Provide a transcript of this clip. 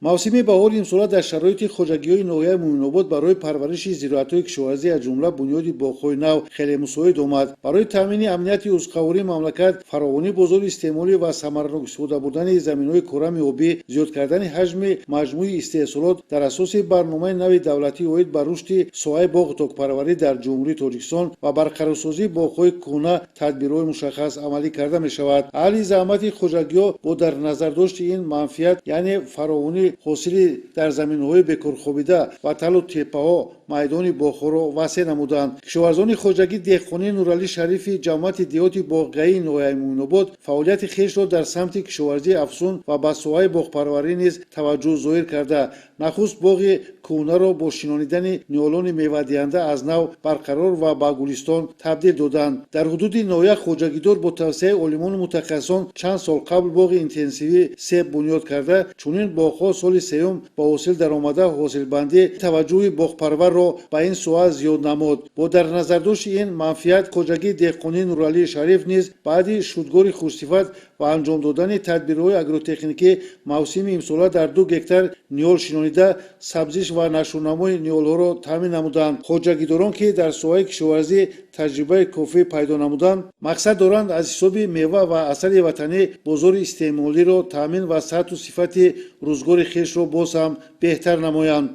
Мавсими баҳори имсола дар шароити хоҷагиҳои ноҳияи Муъминобод барои парвариши зироатҳои кишоварзӣ, аз ҷумла бунёди боғҳои нав, хеле мусоид омад. Барои таъмини амнияти узқавории мамлакат, фаровонии бозори истеъмолӣ ва самаранок истифода бурдани заминҳои корами обӣ, зиёд кардани ҳаҷми маҷмӯи истеҳсолот дар асоси барномаи нави давлатӣ оид ба рушди соҳаи боғу токпарварӣ дар Ҷумҳурии Тоҷикистон ва барқарорсозии боғҳои кӯҳна тадбирҳои мушаххас амалӣ карда мешавад. Аҳли заҳмати хоҷагиҳо бо дар назардошти ин манфиат, яъне фаровонии ҳосили дар заминҳои бекорхобида ва талу теппаҳо, майдони боғҳоро васеъ намуданд. Кишоварзони хоҷагии деҳқонии Нуралӣ Шарифи ҷамоати деҳоти Боғгаии ноҳияи Муъминобод фаъолияти хешро дар самти кишоварзӣ афзун ва ба соҳаи боғпарварӣ низ таваҷҷӯҳ зоҳир карда, нахуст боғи кӯҳнаро бо шинонидани ниҳолони мевадиҳанда аз нав барқарор ва ба гулистон табдил доданд. Дар ҳудуди ноҳия хоҷагидор бо тавсияи олимону мутахассисон чанд сол қабл боғи интенсивии себ бунёд карда, чунин боғҳо соли сеюм ба ҳосил даромада, ҳосилбандӣ таваҷҷӯҳи боғпарварро ба ин соҳа зиёд намуд. Бо дар назардошти ин манфиат, хоҷагии деҳқонии Нуралӣ Шариф низ баъди шудгори хушсифат ва анҷом додани тадбирҳои агротехникӣ мавсими имсола дар 2 гектар ниҳол шинонида, сабзиш ва нашъунамои ниҳолҳоро таъмин намуданд. Хоҷагидорон, ки дар соҳаи кишоварзӣ таҷрибаи кофӣ пайдо намуданд, мақсад доранд аз ҳисоби мева ва асали ватанӣ бозори истеъмолиро таъмин ва сатҳу сифати рӯзгори хешро боз ҳам беҳтар намоянд.